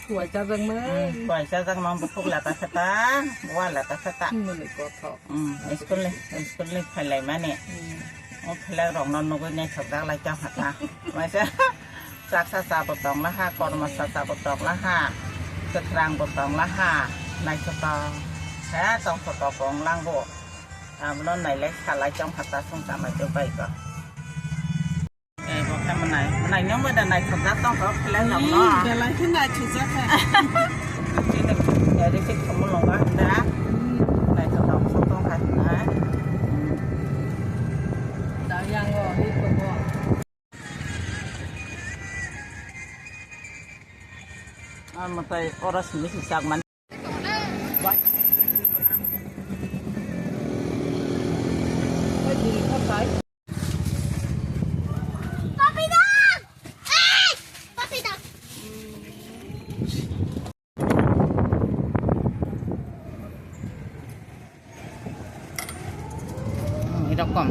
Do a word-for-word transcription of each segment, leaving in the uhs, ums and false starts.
Kuai chajakmani. Hmm, kuai chajakmani bukhuk lata khata, wa lata khata. Mwnwi kothok. Hmm, school ni, school ni phailaimani. Hmm. O phelak rokno nugwi naithok jak lai tong kha ta. Waisa chaksa cha bo tong laha, kormo cha cha bo tong laha, kwthrang bo tong laha, naithotok. He tong thotok wng lang bo. Abono nailai salai tong kha ta, sung chamai tong bai ko. Eh, bo khe mwnai. Mwnai nw mwnai naithokjak tong kho, phleng rok no. Hmm, belai khe naithokjak kha. Chini, eh, receipt khamung longa hwnda. Hmm. Naithotok sok tong kha hwnda. Hmm. Da yang o, hi ko bo. Ah, mwtai oro simi si chak man. Erokom.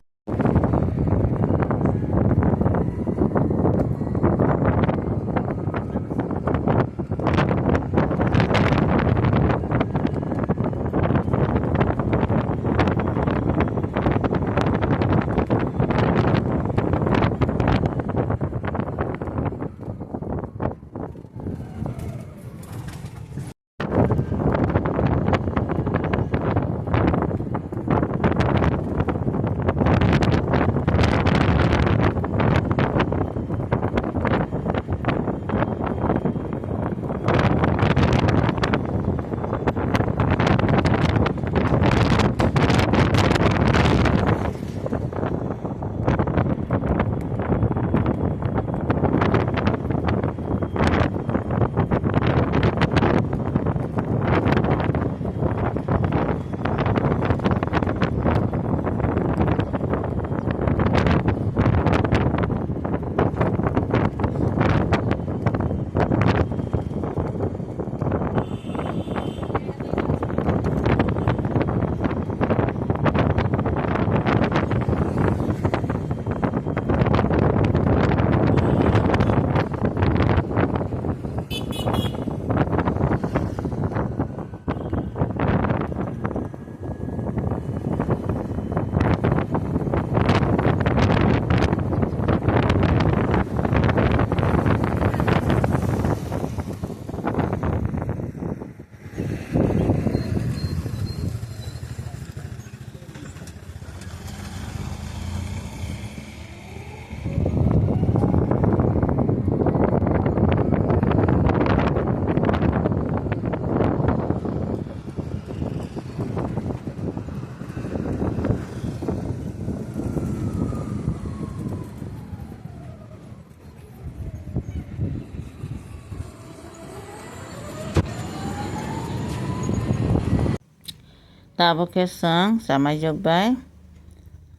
Tabuk khe chwng chamaijak bai,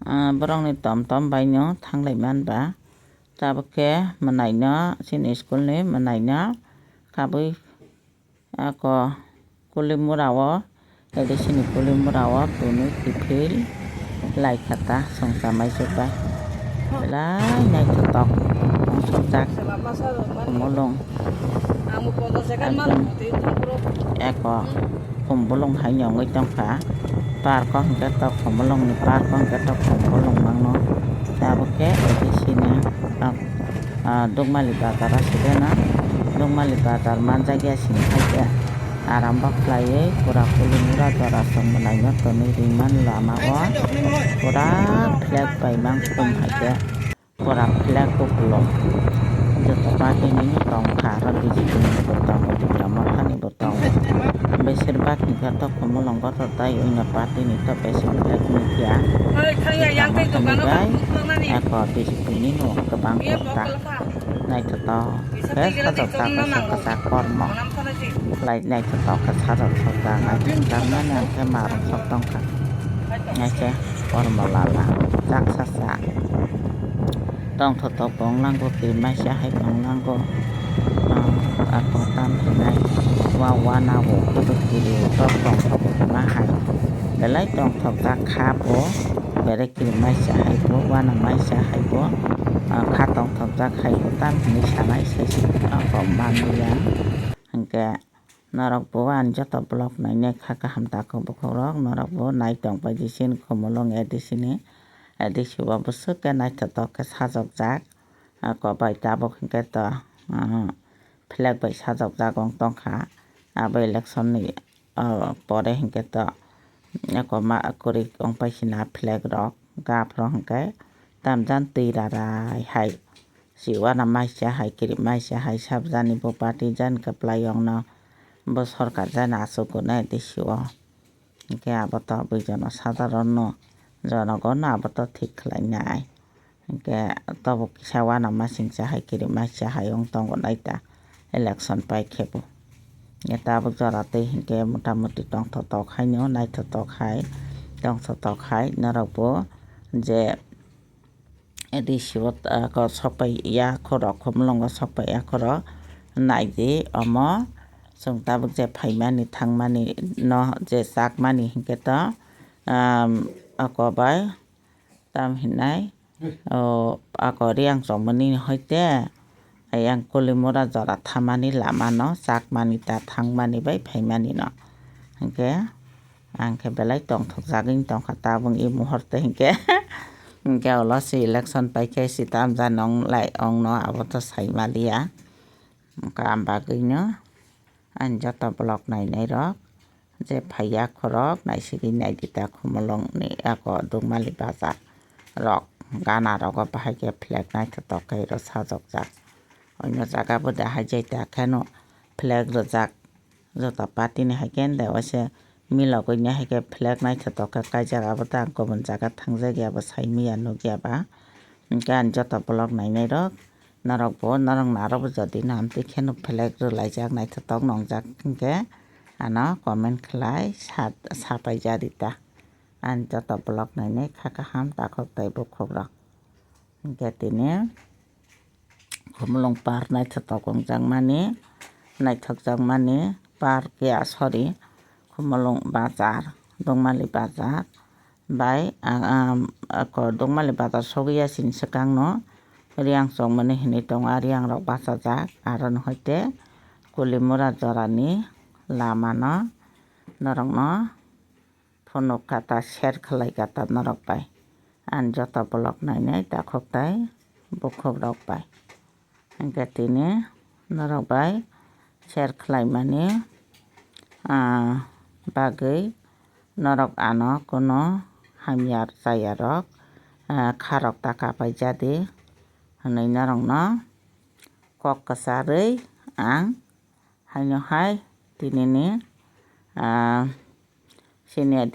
ah, borokni tom tom bai no thanglai man ba. Tabuk khe mwnaino, chini school ni mwnaino kabui ako Kulimura o, A D C ni Kulimura o twnwi kiphil lai kha ta, chwng chamaijak bai. Belai naithotok, naithokjak, mulung. Ekdom, eko, khum bolong hai wngwi tongkha. Park o hwnkhe tok khum bolongni, park o hwnkhe tok khum bolong mangno. Tabuk khe A D C ni, ah, ah, Dukmali bazar o sibeno. Dukmali bazar manjakya sini hai khe. Aram bo khlaiwi pura Kulimura jora chwng mwnaino twnwi ringmani lama o. Pura flag bai mang khum hai khe. Pura flag kuplung. Joto party ni tong kha, aro B J P ni bo tongo, Tipra Motha ni bo tongo. Besir bak ni khe to Khumulwng Gothotai wngya party ni to besir flag ni kya. Oi, thangya, yang tei Tipra Motha ni dogano bai, eko B J P ni no kwbang kok ta. Naithotok khe sajak ta kaisa kwchak kormo. Lai naithotok khe sajak sajak naithotok mani ang khe marok sok tong kha. Nai khe kormo lala, chak sa sa. Tongthok tok bong lango, kirimaisa hai bong lango. Ah, ako tam hinai wa wana wo kudu kiri tok tongthok ma hai. Belai tongthok jak kha bo, bere kirimaisa hai bo, wana maisa hai bo. Ah, kha tongthok jak hai bo tam hinai sanai sai si ako manliya. Hwnkhe norok bo ani joto vlog nainai kha kaham takhuk bukhukrok, norok bo nai tongpai di chini Khumulwng A D C ni, A D C o bwswk khe naithotok khe sajokjak. Ako bai tabuk hwnkhe to, ah, flag bai sajokjak wng tongkha. Abo election ni, ah, pore hwnkhe to eko ma kwrwi wngpai sina flag rok, gap rok hwnkhe tamjani twi rarai hai. Si uanama hai, kiri mai hai, sabjani bo party jani kwplai yongno bo sorkar jani aswk gunai tei si o. Hwnkhe abo to bui jono sadharon no, jonogon no abo to thik khlai nai. Hwnkhe tabuk kisa uanama singsa hai, kiri mai hai wng tongo nai ta election pai khe bo. Hwnkhe tabuk jora tei hwnkhe mota moti tongthotok hai no, naithotok hai, tongthotok hai norok bo je A D C o, ah, ko sokpai ya khoro, Khumulwngo sokpai ya khoro. Naidi omo chwng tabuk je phaimani thangmani no je chakmani hinkhe to, um, ako bai tam hinai, o, ako Riyang chongmani hoite ayang Kulimura jora thamani lama no chakmani ta thangmani bai phaimani no. Hinkhe ang khe belai tongthokjagwi tongkha tabuk e muhurte hinkhe. Hinkhe ulo se election paikhe se tamja nonglai ongno abo to saimaliya. Wngkha am bagwino ani joto vlog nainairok je phaiya khorok naisigwi naidi ta Khumulwngni ako Dukmali bazar rok gana rogo bahai khe flag naithotok khe ro sajokjak. Oino jaga bo dahai jai ta kheno flag rwjak. Joto party ni hai khe de waisa milogwi ni hai khe flag naithotok khe kaijak, abo ta kubun jaga thangjak ya bo saimanya nukya ba. Hinkhe ani joto vlog nainai rok norok bo norok narok bo jodi na amtwi kheno flag rwlaijak naithotok nongjak hinkhe ano comment khlai sa, sapai ja rita. Ani joto vlog nainai kha kaham takhuk tei bukhuk rok. Hinkhe tini Khumulwng park naithotok wngjakmani, naithokjakmani park ya, sorry, Khumulwng bazar, Dukmali bazar bai, ah, ah, ako Dukmali bazar sogwi ya sini swkangno Riyang chongmani hinwi tongo, a Riyang rok bachajak, aro ni hoite Kulimura jorani lamano norokno phunuk kha ta, share khlai kha ta norok bai. Ani joto vlog nainai takhuk tai bukhuk rok bai. Hinkhe tini norok bai share khlaimani, ah, bagwi norok ano kuno hamya chaya rok, ah, kha rok ta kapai jadi hwnwi norokno kok kwcharwi ang haino hai tinini, ah, senior